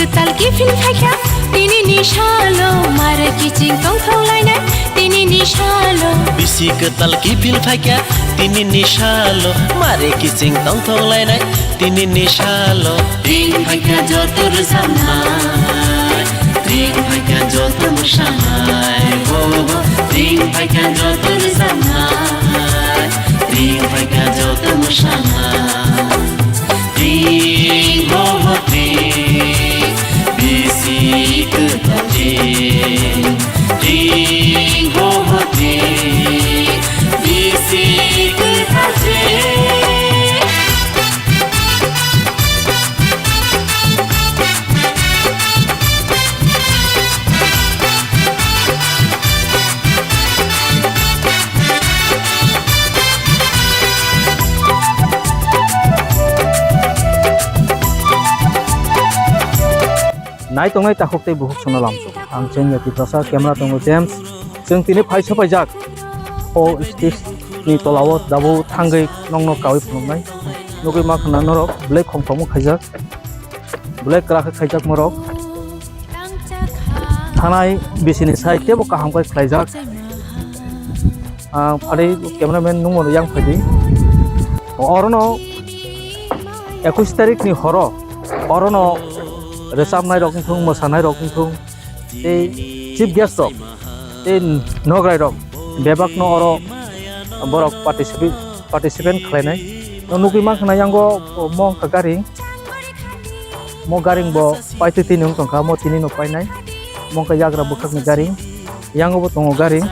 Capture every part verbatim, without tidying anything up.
Kwtal kiphil phaikha tini ni salo, mare kiching tongthok lainai tini ni salo. Bisi kwtal kiphil phaikha tini ni salo, mare kiching tongthok lainai tini ni salo. Ring phaikha joto rwchapnai, ring phaikha joto mwsanai, bo, bo, bo. Ring phaikha joto rwchapnai, ring phaikha joto mwsanai. Ring, ho, ho, ring, bisi kwtal ring. Ring, ho, ho, ring, bisi kwtal ring. Nai tongnai takhuk tei bukhuk songno lamsok. Ang Chengya Tiprasa, camera tongo James. Chwng tini phai sopaijak. O stage ni tolao dabu thangwi nokno kawi phunuknai. Nugwi mankha na norok belai khongthokma khaijak. Belai kwrak khe khaijak morok. Thanai bisini sai teibo kaham khe khlaijak. Ah, phari cameraman nungmano yang phaidi. Orono ekush tarikh ni horo orono rwchapnai rok wngthung, mwsanai rok wngthung, tei chief guest rok tei nograi rok bebakno oro borok participi-, participant khlainai. No nugwi mankha na yango mo wngkha gari. Mo garing bo paitwi tini wng tongkha, mo tini no painai. Mo wngkha yagra bwkhakni garing, yango bo tongo garing.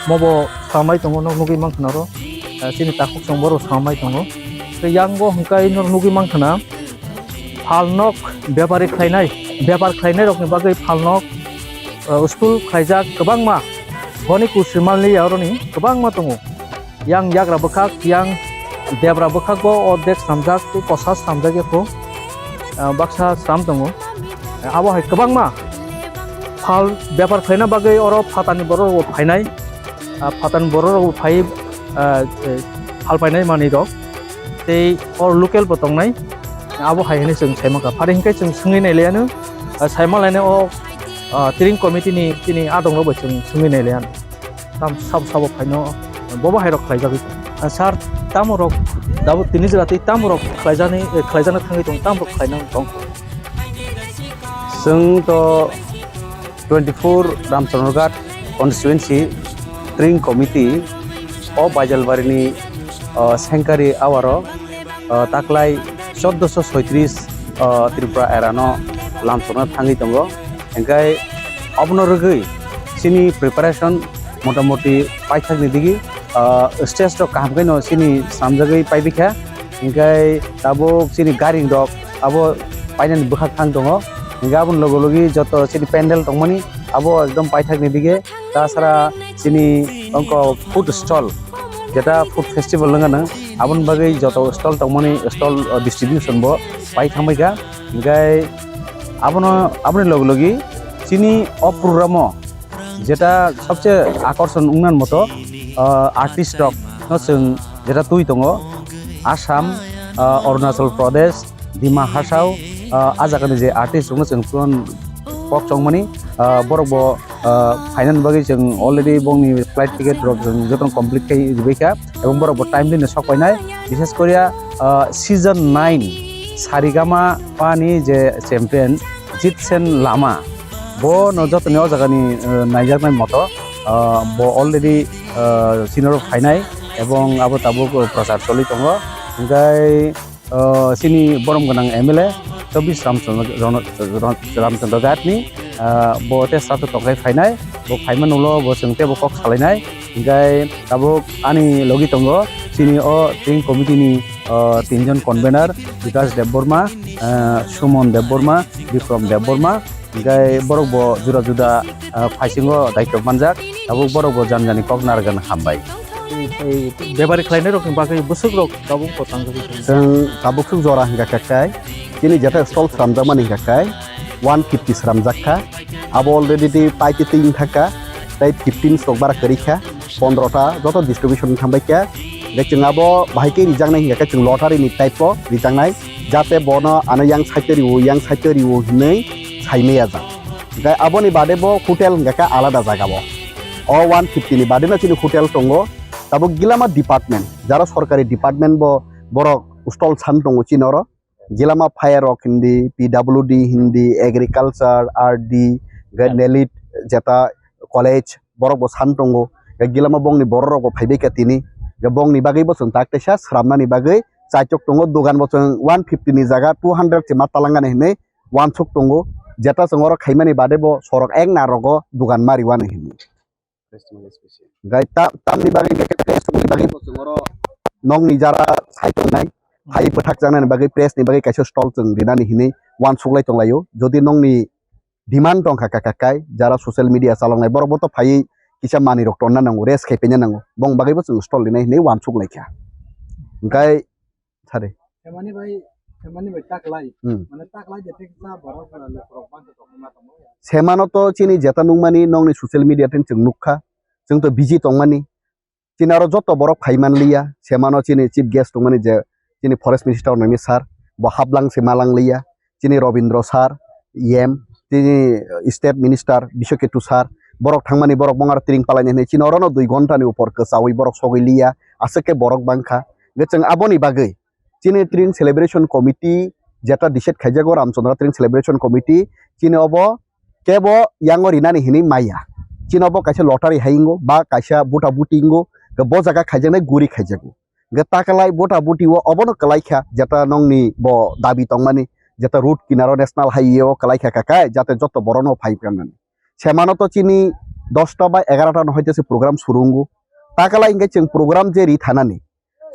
Mo bo samai tongo, no nugwi mankha na oro. Eh, chini takhuk chwng bo ro samai tongo. Tei yango hwnkhe no nugwi mankha na phalnok bepari khlainai, bepar khlainai rokni bagwi phalnok, eh, stall khlaijak kwbangma. Boni kuchimani ya oroni kwbangma tongo. Yang yagra bwkhak, yang debra bwkhak bo ordek swnamjak tei kosa swnamjak ya kho, ah, baksa swnam tongo. Abo hai kwbangma phal bepar khlaina bagwi oro phatani borok rok bo phainai, ah, phatani borok rok bo phai, ah, eh, phal painai manwi rok tei oro local bo tongnai. Abo hai hwnwi chwng sai mankha. Phari hwnkhe chwng swngwi nailaiano, ah, sai malaino o, ah, tring committee ni chini adongrok bai chwng swngwi nailaiano. Tam sabo sabo phaino bobo hai rok khlaijagwi tongo. Ah, sir, tamo rok dabo tini jora tei tamo rok khlaijani, eh, khlaijana thangwi tongo, tamo rok khlaina tong? Chwng to twenty-four Ramchandraghat constituency tring committee o Baijalbarini, ah, Sengkari awaro, ah, taklai chordoso soitris, ah, Tripura erano lamsokna thangwi tongo. Hingkhe obono rwgwi chini preparation motamoti paithakni digi, ah, stage rok kaham khe no chini swnamjagwi paibikha. Hingkhe tabuk chini garing rok abo painani bwkhak thang tongo. Hingkhe aboni logi logi joto chini pandal tongmani abo ekdom paithakni dige. Tasara chini ongko food stall, jeta food festival wngkha nang, aboni bagwi joto stall tongmani stall, o, distribution bo pai thangbaikha. Hingkhe abono, aboni logi logi chini o program o jeta sobse akorson wngna moto, o, artist rok no chwng jeta twi tongo, Assam, o, Arunachal Pradesh, Dima Hasao, ah, ah jagani je artist rokno chwng phone kok chongmani, ah, borok bo, ah, phainani bagwi chwng already bongni flight ticket rok chwng jotono complete khai ribaikha, ebong borok bo timely no sok painai, bishes koriya, ah, season nine Saregama pani je champion Jitsen Lama, bo no jotoni o jagani, ah, naijaknai moto, ah, bo already, ah, chini oro phainai ebong abo tabuk prochar choli tongo, hingkhai, O, chini borom gwnang M L A chobbish Ramchandra, Ron-, Ron-, Ramchandra Ghat ni, ah, bo tei staff tongkhai phainai, bo phaimani ulo bo chwng teibo kok salainai, hingkhai tabuk ani logi tongo chini o tring committee ni, o, tinjon convener, Bikash Debbarma, ah, Suman Debbarma, Bikram Debbarma, Hingkhai borok bo juda juda, ah, phaisingo daitwk manjak, tabuk borok bo jani jani kok narwkna hambai. Ei, ei, bebari khlainai rokni bagwi bwswk rok tabuk bo tangjagwi tongo. Chwng tabuk swk jora hingkha khe kai, chini jeta stall sramjakmani hingkha kai one fifty sramjak kha, abo already tei paitwi twi wngkha kha, tei fifteen sok bara kwrwi kha, pondro ta joto distribution thangbai kha, hingkhe chwng abo bahai khe rijaknai hingkha khe chwng lottery ni type o rijaknai. jate bono ano yang side o riwo, yang side o riwo hinwi saimaya jak. Hingke aboni bade bo hotel hingka khe alada jaga bo. O one fifty ni bade no chini hotel tongo. Tabuk gilama department, jara sorkari department bo borok stall san tongo chini oro. Gilama fire rok hindi, P W D hindi, agriculture, R D, hingke nelit jeta college, borok bo san tongo. Hingke gilama bongni borok rok bo phaibai kha tini. Hingke bongni bagwi bo chwng tak teisa sramnani bagwi chaichok tongo. Dogan bo chwng one fifty ni jaga two hundred se ma talangani hinwi wansuk tongo. Jeta chwng oro khaimani bade bo sorok ek narogo dogan mariwani hinwi. Hingke ta-, tamni bagwi hingke press ni bagwi bo chwng oro nokni jara sai tongnai, hai bwthak changnani bagwi press ni bagwi kaisa stall chwng rinani hinwi wansuk lai tonglaio. Jodi nokni demand tongkha kha, kha, kai, jara social media chaloknai borok bo to phaiwi kisa manwi rok tonna nango, rest khai paina nango, bong bagwi bo chwng stall rinai hinwi wansuk lai kha. Hingke sari. Hemani bai, hemani bai taklai. Hmm. Mane taklai de teksa borok, uh, lukurok bangsa tongma tongma ya. Semano to chini jeta nukmani nokni social media tin chwng nukha. Chwng to busy tongmani. Chini aro joto borok phaiman liya. Semano chini chief guest tongmani je chini forest minister nangni sir. Bo haplang se malang liya. Chini Robindro sir, E M, chini state minister Biswaketu sir. Borok thangmani borok bongaro tring palaini hinwi chini orono dui ghonta ni upor kwchaui borok sogwi liya. Aswk khe borok bangkha. Hingke chwng aboni bagwi chini Tring Celebration Committee jeta decide khaijago Ramchandra Tring Celebration Committee, chini obo kebo yango rinani hinwi maya. Chini obo kaisa lottery hai wngo, ba kaisa buta buti wngo, bo jaga khaijaknai guri khaijago. Hingke takalai buta buti o obono kwlai kha, jeta nokni bo dabi tongmani, jeta road kinaro national highway o kwlai kha kakai, jate joto borokno phai phaimani. Semano to chini dosta bai egarota no hoite se program suru wngo. Takalai hingke chwng program je ri thanani.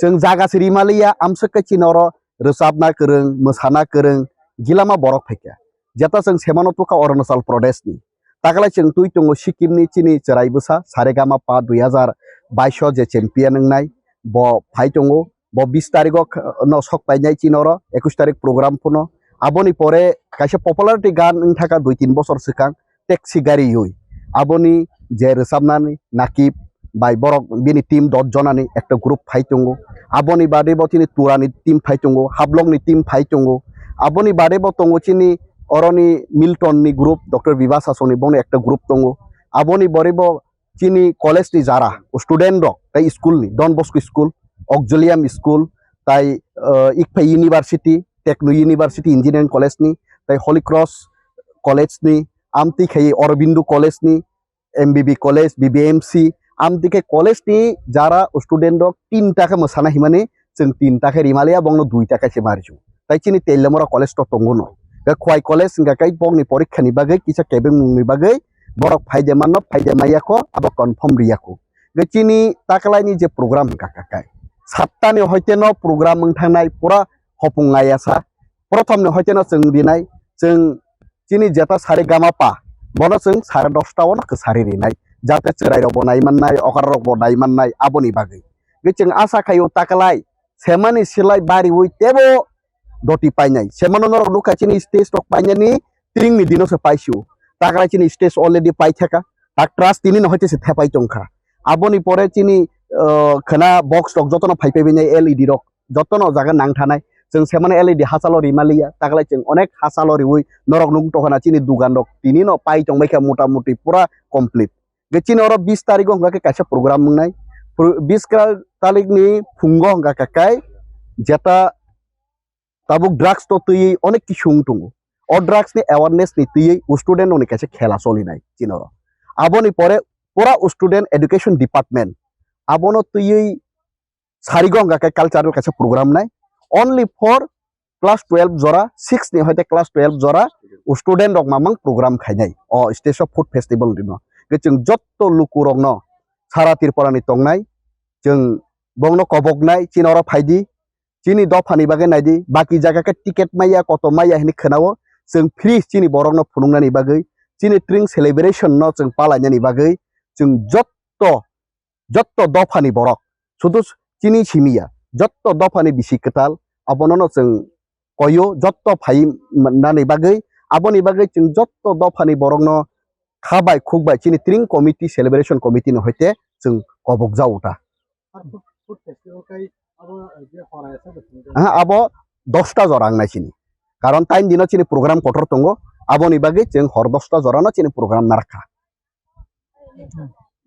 Chwng jaga se rimaliya, amswk khe chini oro rwchapna kwrwng, mwsana kwrwng, gilama borok phaikha. Jeta chwng semano tukha Arunachal Pradesh ni. Takalai chwng twi tongo Sikkim ni chini chwrai bwsa, Saregama Pa dui hazar bais o je champion wngnai, bo phai tongo. Bo bis tarikh o kh-, no sok painai chini oro, ekwis tarikh program phano. Aboni pore kaisa popularity gan wngthaka dui tin bosor swkang, taxi gari yui. Aboni je rwchapnani Nakib bai borok bini team dos jonani ekta group phai tongo. Aboni bade bo chini Turani team phai tongo, Hablokni team phai tongo. Aboni bade bo tongo chini oroni Milton ni group, Doctor Biba Sasongni bongni ekta group tongo. Aboni bore bo chini college ni jara student rok tei school ni Don Bosco School, Auxilium School, tai, uh, Ikphai University, Techno University Engineering College ni, tai Holy Cross College ni, amtwi khai Aurobindo College ni, M B B College, B B M C, amtwi khai college ni jara student rok tinta khe mwsana himani, chwng tinta khe rimaliya, bongno duita khe se marisu. Tai chini Teliamura college to tongo no. Ga Khwai college hingka kai bongni porikha ni bagwi kisa kebengmung ni bagwi borok phaide manno, phaide maya kho, abo confirm riya kho. Ga chini takalai ni je program hingka kakai. Satta ni hoite no program wng thangnai pura hopung ngaya sa. Prothom ni hoite no chwng rinai, chwng chini jeta sari gama pa, bono chwng sare dosta o no kwsari rinai. Jate chwrai rok bo nai mannai, okra rok bo nai mannai, aboni bagwi. Ga chwng asa khaio takalai, semani silai bariwi tebo doti painai. Semano norok nukha chini stage rok painani tringni dino se paisio. Takalai chini stage already paithaka. Tak trust tini no hoite se thepai tongkha. Aboni pore chini, uh, khwna box rok jotono phai paibainai L E D rok. Jotono jaga nang thanai. Chwng semano L E D hachalo rimaliya. Takalai chwng onek hachalo riwi norok nung tongkhana chini dugan rok tini no pai tongbaikha mota moti pura complete. Ge chini oro bis tarikh o hwnga khe kaisa program wngnai. Pro-, bis ka-, tarik ni phungo hwnga khe kai jeta tabuk drugs to twiwi onek kisu wng tongo. O drugs ni awareness ni twiwi student rok ni kaisa khela cholinai chini oro. Aboni pore pura student education department abono twiwi sarigo hwnga khe cultural kaisa program nai. Only for class twelve jora, six ni hoite class twelve jora student rok mamang program khainai o stage o food festival dino. Ge chwng jotto luku rokno sara Tripura ni tongnai, chwng bongno koboknai, chini oro phaidi, chini dophani bagwi naidi, baki jaga khe ticket maya, koto maya hinwi khwnao, chwng free chini borokno phunuknani bagwi, chini Tring celebration no chwng palainani bagwi, chwng jotto jotto dophani borok, sudu chini simi ya, jotto dophani bisi kwtal, abono no chwng koyo, jotto phai nani bagwi, aboni bagwi chwng jotto dophani borokno kha bai khuk bai chini Tring committee, celebration committee ni hoite chwng kobok jago ta. Aha, abo dosta jora wngnai chini. Karon time dino chini program kotor tongo, aboni bagwi chwng hor dosta jorano chini program narwkha.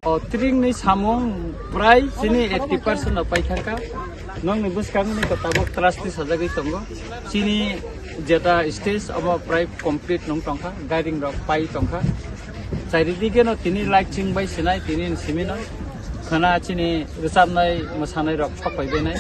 O tringni samung prai chini eighty percent rok paithangkha. Nokni bwskangni ko tabuk trustee sajagwi tongo. Chini jeta stage omo prai complete nung tongkha, gairing rok pai tongkha. Charidige no tini light ching bai sinai tini simino. Khana chini rwchapnai mwsanai rok sok pai bainai.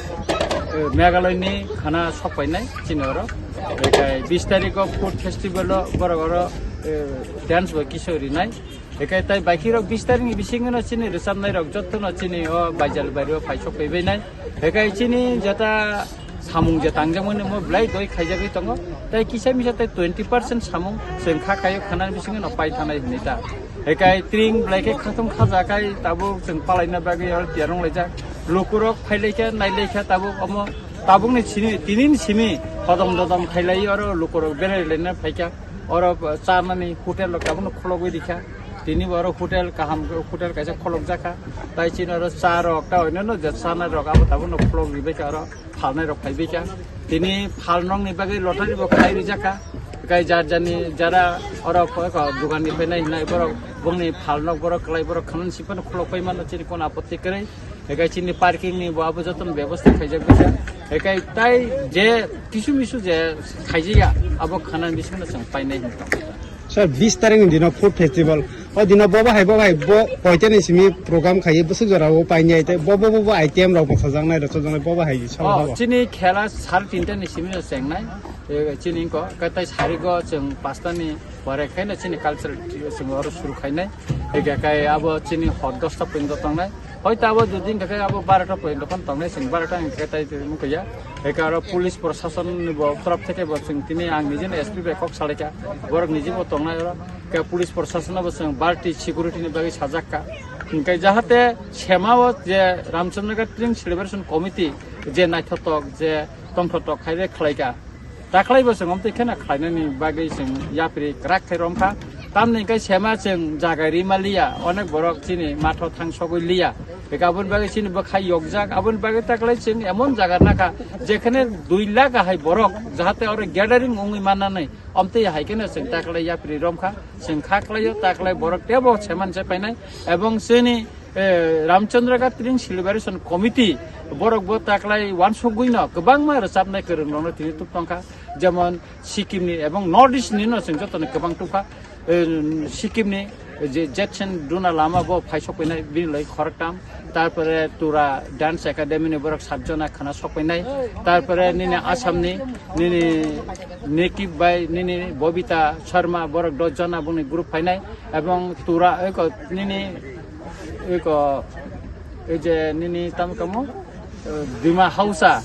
Eh, Meghalaya ni khana sok painai chini oro. Ekai bis tarikh o food festival o borok oro, eh, dance bai kisa rinai. Ekai tai baikhi rok bis tarikh ni bisingo no chini rwchapnai rok jotto no chini o baijal bari o phai sok pai bainai. Ekai chini jeta samung je tangjakmani mo belai doi khaijagwi tongo. Tai kisa misa tai twenty percent samung chwng kha kaio khanani bisingo no pai thanai hinwi ta. Ekai tring belai khe khatung khaja kai tabuk chwng palaina bagwi oro tiyar wng laijak. Lukurok phailaikha nailaikha tabuk omo tabukni simi tinini simi hodom dodom khailai oro lukurok berai laina phaikha. Oro chanani hotel rok tabukno khologwi rikha. Tini bo oro hotel kaham hotel kaisa kholokjakha. Tai chini oro cha rok ta onno je chana rok abo tabukno kholok ribaikha oro. Phalnai rok phaibaikha. Tini phalnokni bagwi lottery bo khai rijakha. Kai jar jarni jara oro ko-, ko-, dogan ni phainai hinai borok bongni phalnok borok kwlai borok khamani sipano khulok pai mano chini kono apotti kwrwi. Ekai chini parking ni bo abo jotono bebosta khaijak bisa. Ekai tai je kisu misu je khaijiya abo khana bisingo chwng painai hinwi tong. Sir, bis tarikh ni dino food festival. O dino bobo hai, bobo hai, bo koita ni simi program khai, bwswk jora o painai te, bobo, bobo item rok bwsajak nai, rwchapjak nai, bobo hai, sabo, Oh, sabo. Chini khela sar tinta ni simi no chengnai. Eh, chini ko, katai sari go chwng pasta ni pore khai no chini cultural chwng oro suru khainai. Ega kai abo chini hor dosta pwin do tongnai. Hoito abo dudin khe abo barota porjonto phano tongnai, chwng barota hwnkhe tai twi wngkha ya. Eka aro police proshasonni bo torop theke bo chwng tini ang nijeno S P bai kok salaikha, borok nijibo tongnai oro. Ke police proshasonno bo chwng barti security ni bagwi sajakka. Hwnkhe jahate sema o je Ramchandra Ghat Tring Celebration Committee je naithotok je tongthotok khaide khlaikha. Taklai bo chwng omtwi kheno khlainani bagwi chwng yapri kwrak khe romkha. Tamni hwnkhe sema chwng jaga rima liya, onek borok chini matho thang sogwi liya. Eka aboni bagwi chini bwkhai yokjak, aboni bagwi taklai chwng emon jaga nakha, jekhane dui lakh ahai borok jahate oro gathering wngwi mannani, omtwi hai kheno chwng taklai yapri romkha. Chwng kha khlaio, taklai borok tebo seman se painai, ebong chini eh, Ramchandra Ghat Tring Celebration Committee borok bo taklai wansugwi no kwbangma rwchapnai kwrwng rokno tini tuk tongkha, jemon Sikkim ni ebong North East ni no chwng joto ni kwbang tukha. Eh, Sikkim ni je Jetsen Duna Lama bo phai sokphainai bini lai khoroktam, tarpore Tura Dance Academy ni borok sat jona khana sokphainai, tarpore nini Assam ni nini Nekib bai nini Bobita Sharma borok dos jona boni group phainai, ebong Tura eko nini eko, ei je nini tamo kamo, eh, Dima Hausa,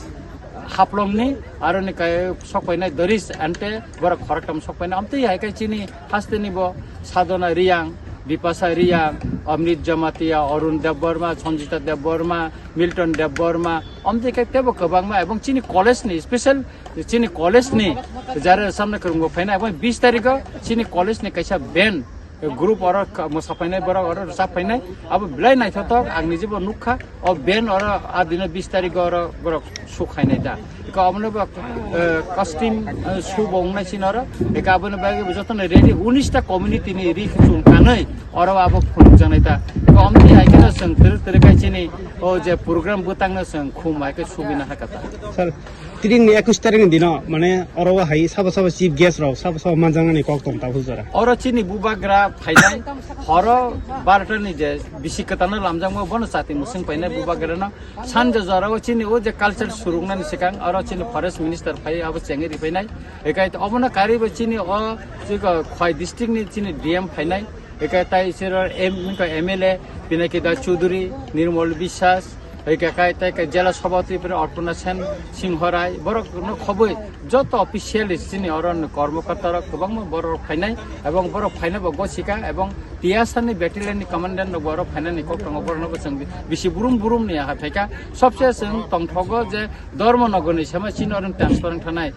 Haflong ni, aro ni kai sokpainai Doris Ante, borok khoroktam sokpainai, amtwi hai kai chini haste ni bo Sadhana Riyang, Bipasa Riyang, Amrit Jamatia, Arun Debbarma, Sanjita Debbarma, Milton Debbarma, amtwi kai tebo kwbangma, ebong chini college ni special, chini college ni jara samna kwrwngbo phainai, ebong bis tarikh o chini college ni kaisa band, group oro ka-, mwsa phainai, borok oro rwchap phainai, abo belai naithothok, ang nijibo nukha, o band oro a dino bis tarikh oro borok suk khainai da. Eko abono bo, eh, costume, eh, show bo wngnai sini oro, eko aboni bagwi bo jotono ready, unis ta community ni ri khwchung kanwi oro abo phunukjaknai ta. Eko omni hai kheno chwng twrwk twrwk khai chini o je program bwtangno chwng khum hai khe subina hakha ta. Sir, Tring ni ekush tarikh ni dino, mane, oro o hai sabo sabo chief guest rok, sabo sabo manjaknani kok tong tabuk jora. Oro chini bubagra phainai, horo barota ni je bisi kwtalno lamjakma, bono chati mwswng painai bubagra no. Sanja jora o chini o je culture surungnani swkang, oro chini forest minister phai, abo chengwi ripainai. Ekai obono karwi bo chini o, chiko Khwai district ni chini D M phainai. Eka tai sero M, ka M L A, Pinaki Das Chaudhary, Nirmal Biswas, eka kai tai ka Jela Sabhapati pre Arpana Sen, Singho Rai, borok no khoboi joto official chini oro ni kormokarta rok kwbangma borok phainai, ebong borok phaina bo gosika, ebong T S R ni battalion ni commandant rok borok phainani kok tongo, borok no bo chwng bisi burum burum ni aha phaika, sobse chwng tongthogo je Dharmanagar ni sema chini oro transfer wng thanai.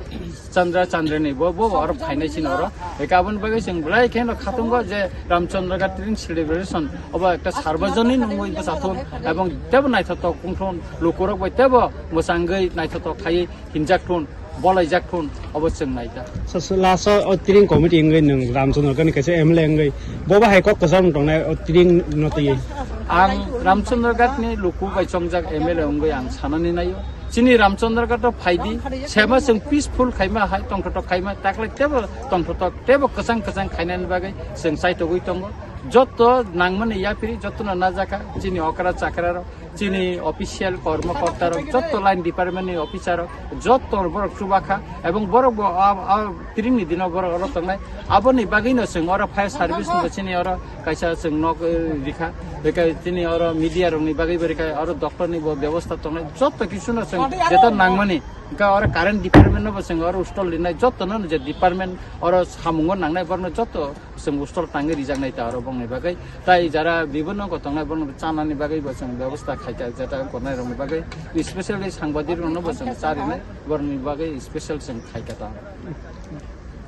Chandra Chandra ni bo, bo oro phainai sini oro. Eka aboni bagwi chwng belai kheno khatungo je Ramchandra Ghat Tring Celebration obo ekta sarbajonin wngwi bwchathun ebong tebo naithothok wngthun, lukurok bai tebo mwchangwi naithothok khaiwi hinjakthun. bolaijak thun, obo chwng naikha. Last o tring committee wngwi nwng Ramchandra Ghat ni kaisa M L A wngwi bo bahai kok kwcham tongnai o tring no twiwi. Ang Ramchandra Ghat ni luku bai chongjak M L A wngwi ang sanani naio. Chini Ramchandra Ghat o phaidi, sema chwng peaceful khaima hai, tongthotok khaima, taklai tebo tongthotok tebo kwchang kwchang khainani bagwi chwng chaitogwi tongo. Jotto nangmani yaphiri, jottono najakha, chini okra chakra rok, chini official kormo korta rok, jotto line department ni officer rok, jotto borok chubakha, ebong borok bo a, a, tring ni dino borok oro tongnai. Aboni bagwi no chwng oro fire service ni chini oro kaisa chwng nok, eh, rikha, bekai chini oro media rok ni bagwi bo rikha, oro doctor ni bo bebosta tongnai, jotto kisu no chwng jeta nangmani, ka oro current department no bo chwng oro stall rinai, jotto no je department oro samungo nangnai borno jotto chwng stall tangwi rijaknai ta oro bongni bagwi. Tai jara bibonno ko tongnai borno chanani bagwi bo chwng bebosta khaikha, jeta gornai rokni bagwi, specially sangbadik rokno bo chwng charinai borokni bagwi special chwng khaikha ta.